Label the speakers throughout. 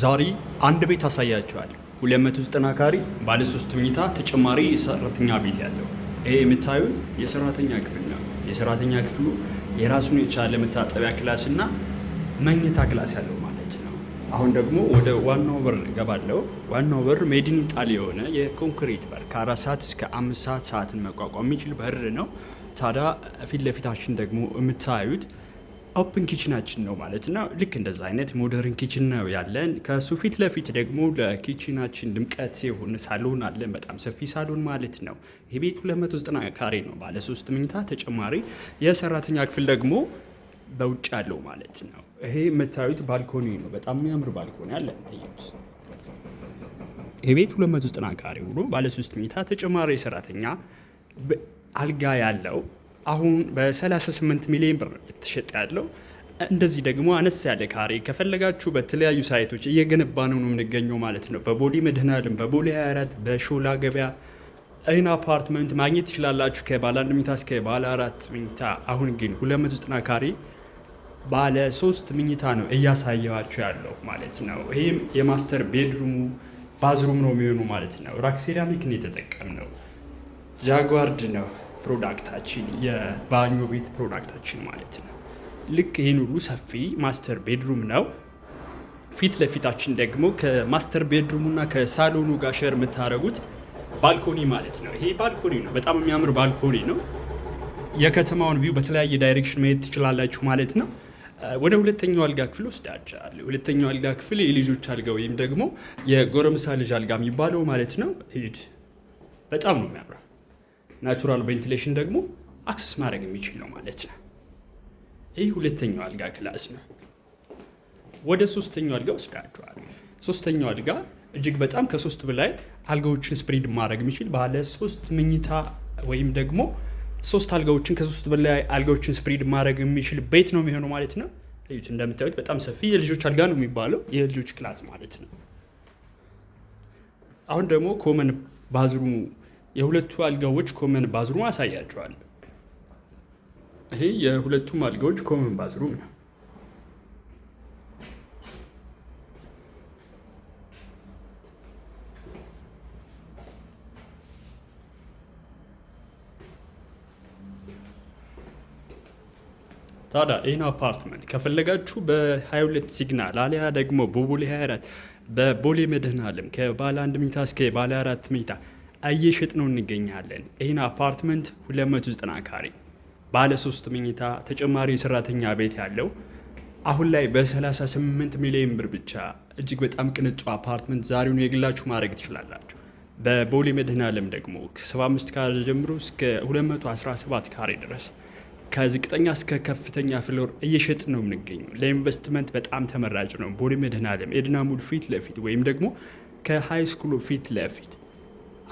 Speaker 1: ዛሬ አንድ ቤት አሳያችኋለሁ። 290 ካሬ ባለ 3 መኝታ ተጨማሪ የሰራተኛ ቤት ያለው። ይሄ የምታዩት የሰራተኛ ክፍል ነው። የሰራተኛ ክፍሉ የራሱን የቻለ መታጠቢያ class እና መኝታ class ያለው ማለት ነው። አሁን ደግሞ ወደ ዋናው በር እገባለሁ። ዋናው በር made in Italy የሆነ የኮንክሪት በር ከ4 ሰዓት እስከ 5 ሰዓት ሰዓትን መቋቋም የሚችል በር ነው። ታዲያ ፊት ለፊታችን ደግሞ የምታዩት open kitchen ኣችን ነው ማለት ነው። ልክ እንደዛ አይነት modern kitchen ነው ያለን። ከሱ ፊት ለፊት ደግሞ ለ kitchen ኣችን ድምቀት የሆነ ሳሎን አለን። በጣም ሰፊ ሳሎን ማለት ነው። ይህ ቤት 290 ካሬ ነው። ባለ 3 መኝታ ተጨማሪ የሰራተኛ ክፍል ደግሞ በውጭ ያለው ማለት ነው። ይሄ የምታዩት balcony ነው። በጣም የሚያምር balcony አለ። እዩት። ይሄ ቤት 290 ካሬ ሆኖ ባለ 3 መኝታ ተጨማሪ የሰራተኛ አልጋ ያለው አሁን በ38 ሚሊዮን ብር የተሸጠ ያለው። እንደዚህ ደግሞ አነስ ያለ ካሬ ከፈለጋችሁ በተለያዩ site ኦች እየገነባ ነው የምንገኘው ማለት ነው። በቦሌ መድኃኔዓለም፣ በቦሌ 24፣ በሾላ ገበያ ይህን አፓርትመንት ማግኘት ትችላላችሁ። ከባለ 1 መኝታ እስከ ባለ 4 መኝታ። አሁን ግን 290 ካሬ ባለ 3 መኝታ ነው እያሳየኋችሁ ያለው ማለት ነው። ይህም የ master bedroom ኡ bathroom ነው የሚሆኑ ማለት ነው። ራክ ሴራሚክ ነው የተጠቀምነው። ጃጓርድ ነው product ኣችን፣ የባኞ ቤት product ኣችን ማለት ነው። ልክ ይህን ሁሉ ሰፊ master bedroom ነው። ፊት ለፊታችን ደግሞ ከ master bedroom ኡ እና ከሳሎኑ ጋር share የምታደርጉት balcony ማለት ነው። ይሄ balcony ነው። በጣም የሚያምር balcony ነው። የከተማውን view በተለያየ direction ማየት ትችላላችሁ ማለት ነው። ወደ ሁለተኛው አልጋ ክፍል ወስዳችኋለሁ። ሁለተኛው አልጋ ክፍል የልጆች አልጋ ወይም ደግሞ የጎረምሳ ልጅ አልጋ የሚባለው ማለት ነው። እዩት፣ በጣም ነው የሚያምረው። Natural ventilation ደግሞ access ማድረግ የሚችል ነው ማለት ነው። ይህ ሁለተኛው አልጋ class ነው። ወደ ሶስተኛው አልጋ ወስዳችኋለሁ። ሶስተኛው አልጋ እጅግ በጣም ከሶስት በላይ አልጋዎችን spread ማድረግ የሚችል ባለ 3 መኝታ ወይም ደግሞ ሶስት አልጋዎችን፣ ከሶስት በላይ አልጋዎችን spread ማድረግ የሚችል ቤት ነው የሚሆነው ማለት ነው። እዩት፣ እንደምታዩት በጣም ሰፊ የልጆች አልጋ ነው የሚባለው፣ የልጆች class ማለት ነው። አሁን ደግሞ common bathroom ኡ፣ የሁለቱ አልጋዎች common bathroom አሳያችኋለሁ። ይሄ የሁለቱም አልጋዎች common bathroom ነው። ታዲያ ይህን አፓርትመንት ከፈለጋችሁ በ22 ሲግናል አሊያ ደግሞ በቦሌ 24፣ በቦሌ መድኃኔዓለም ከባለ 1 መኝታ እስከ ባለ 4 መኝታ እየሸጥን ነው እንገኛለን። ይህን አፓርትመንት 290 ካሬ ባለ 3 መኝታ ተጨማሪ የሰራተኛ ቤት ያለው አሁን ላይ በ38 ሚሊዮን ብር ብቻ እጅግ በጣም ቅንጡ አፓርትመንት ዛሬውኑ የግላችሁ ማድረግ ትችላላችሁ። በቦሌ መድኃኔዓለም ደግሞ ከ75 ካሬ ጀምሮ እስከ 217 ካሬ ድረስ ከዝቅተኛ እስከ ከፍተኛ floor እየሸጥን ነው የምንገኘው። ለኢንቨስትመንት በጣም ተመራጭ ነው። ቦሌ መድኃኔዓለም ኤድና ሞል ፊት ለፊት ወይም ደግሞ ከ high school ኡ ፊት ለፊት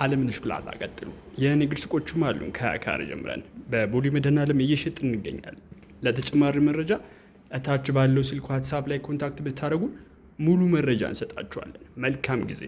Speaker 1: አለምነሽ ፕላዛ ቀጥሉ። የንግድ ሱቆችም አሉን። ከካሬ ጀምረን በቦሌ መድኃኔዓለም እየሸጥን እንገኛለን። ለተጨማሪ መረጃ እታች ባለው ስልክ ዋትሳፕ ላይ contact ብታደርጉ ሙሉ መረጃ እንሰጣችኋለን። መልካም ጊዜ።